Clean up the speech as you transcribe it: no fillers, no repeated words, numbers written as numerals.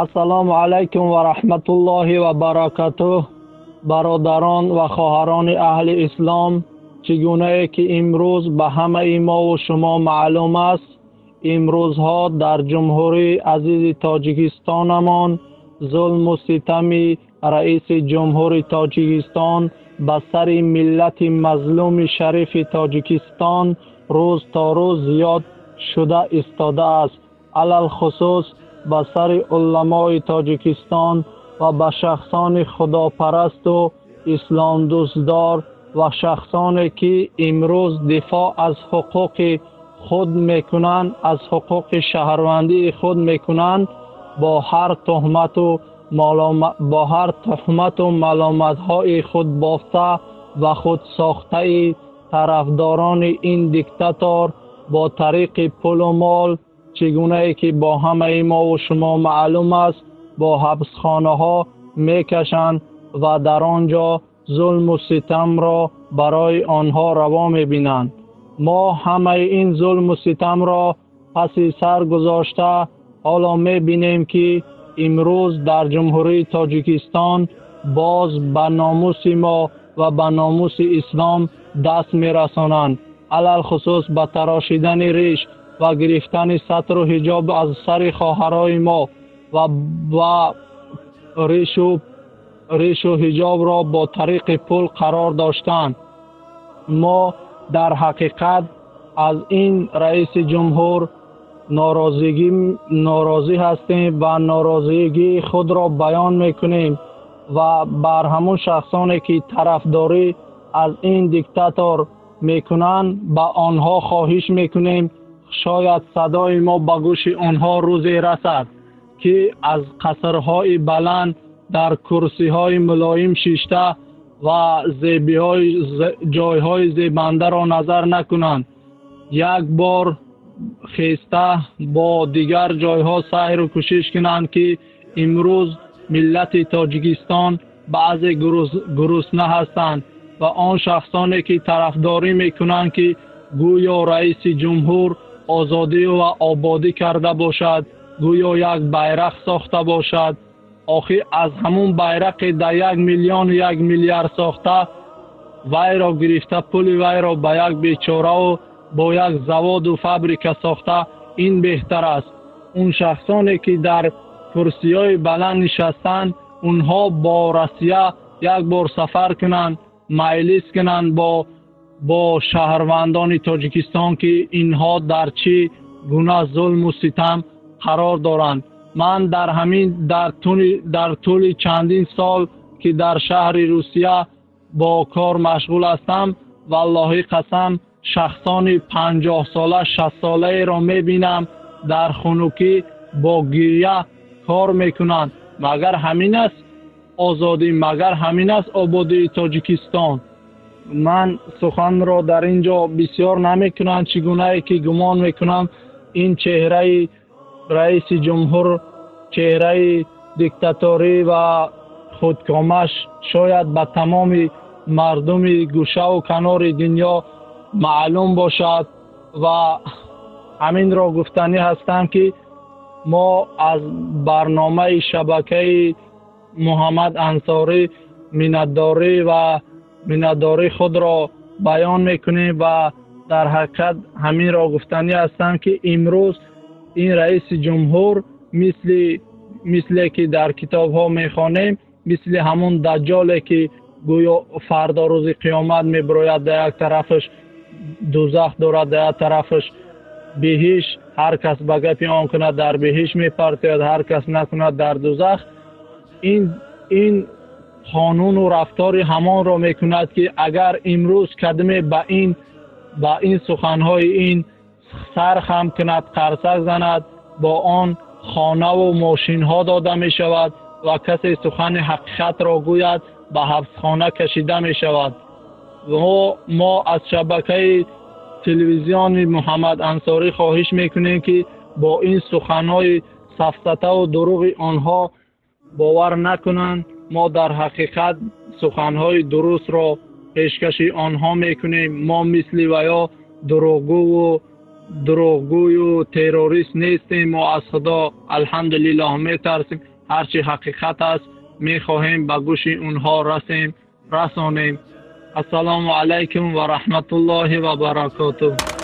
Ассалому алайкум ва раҳматуллоҳи ва баракатуҳ. Бародарон ва хоҳарони аҳли ислом, чӣ гунае ки имрӯз ба ҳамаи мо ва шумо маълум аст, имрӯзҳо дар ҷумҳурии азизи Тоҷикистонамон зулму ситами раиси ҷумҳури Тоҷикистон ба сари миллати мазлуми шарифи Тоҷикистон рӯз то рӯз зиёд шуда истодааст. Алалхусус ба сари уламои Тоҷикистон ва ба шахсони худопарасту исломдӯстдор ва шахсоне ки имрӯз дифоъ аз ҳуқуқи худ мекунанд, аз ҳуқуқи шаҳрвандии худ мекунанд, бо ҳар туҳмату маломатҳои худбофта ва худсохтаи тарафдорони ин диктатор бо тариқи пулу мол, чӣ гунае ки бо ҳамаи мо ва шумо маълум аст, бо ҳабсхонаҳо мекашанд ва дар он ҷо зулму ситамро барои онҳо раво мебинанд. Мо ҳамаи ин зулму ситамро паси сар гузошта ҳоло мебинем ки имрӯз дар ҷумҳурии Тоҷикистон боз ба номуси мо ва ба номуси ислом даст мерасонанд. Алалхусус ба тарошидани риш ва гирифтани сатру ҳиҷоб аз сари хоҳарои мо ва ришу ҳиҷобро бо тариқи пул қарор доштан. Мо дар ҳақиқат аз ин раиси ҷумҳур норозӣ ҳастем ва норозигии худро баён мекунем ва бар ҳамон шахсоне ки тарафдорӣ аз ин диктатор мекунанд, ба онҳо хоҳиш мекунем, шояд садои мо ба гӯши онҳо рӯзе расад ки аз қасрҳои баланд дар курсиҳои мулоим шишта ва ҷойҳои зебандаро назар накунанд. Як бор хеста бо дигар ҷойҳо сайру кӯшиш кунанд ки имрӯз миллати Тоҷикистон баъзе гурусна ҳастанд ва он шахсоне ки тарафдорӣ мекунанд ки гӯё раиси ҷумҳур озодӣ ва ободӣ карда бошад, гӯё як байрақ сохта бошад. Охир аз ҳамун байрақе дар 1 миллиону 1 миллиард сохта вайро гирифта, пули вайро ба як бечораву бо як заводу фабрика сохта, ин беҳтар аст. Он шахсоне ки дар курсиҳои баланд нишастанд, онҳо бо Россия як бор сафар кунанд, майлис кунанд бо шаҳрвандони Тоҷикистон ки инҳо дар чӣ гуна зулму ситам қарор доранд. Ман дар ҳамин дар тӯли чандин сол ки дар шаҳри Русия бо кор машғул ҳастам, валлоҳи қасам, шахсони 50 сола, 60 солаеро мебинам дар хунукӣ бо гиря кор мекунанд. Магар ҳамин аст озодӣ? Магар ҳамин аст ободии Тоҷикистон? Ман суханро дар ин ҷо бисёр намекунам, чӣ гунае ки гумон мекунам ин чеҳраи раиси ҷумҳур, чеҳраи диктаторӣ ва худкомаш шояд ба тамоми мардуми гӯшаву канори дунё маълум бошад ва ҳаминро гуфтанӣ ҳастам ки мо аз барномаи шабакаи Муҳаммад Ансорӣ миннатдорӣ ва миннатдории худро баён мекунем ва дар ҳақиқат ҳаминро гуфтанӣ ҳастам ки имрӯз ин раиси ҷумҳур мисле ки дар китобҳо мехонем, мисли ҳамун даҷҷоле ки гӯё фардо рӯзи қиёмат мебирояд, дар як тарафаш дӯзах дорад, дар як тарафаш биҳишт, ҳар кас ба гапи он кунад дар биҳишт мепартояд, ҳар кас накунад дар дӯзах. Ин қонуну рафтори ҳамонро мекунад ки агар имрӯз кадме ба ин суханҳои ин сар хам кунад, қарсак занад, бо он хонаву мошинҳо дода мешавад ва касе сухани ҳақиқатро гӯяд ба ҳабсхона кашида мешавад. Мо аз шабакаи телевизиони Муҳаммад Ансорӣ хоҳиш мекунем ки бо ин суханҳои сафсатаву дурӯғи онҳо бовар накунанд. Мо дар ҳақиқат суханҳои дурустро пешкаши онҳо мекунем. Мо мисли ваё дурӯғгӯву Дурӯғгӯю террорист нестем. Мо аз Худо, алҳамдулиллоҳ, метарсем. Ҳарчи ҳақиқат аст, мехоҳем ба гӯши онҳо расем, расонем. Ассалому алайкум ва раҳматуллоҳи ва баракотуҳ.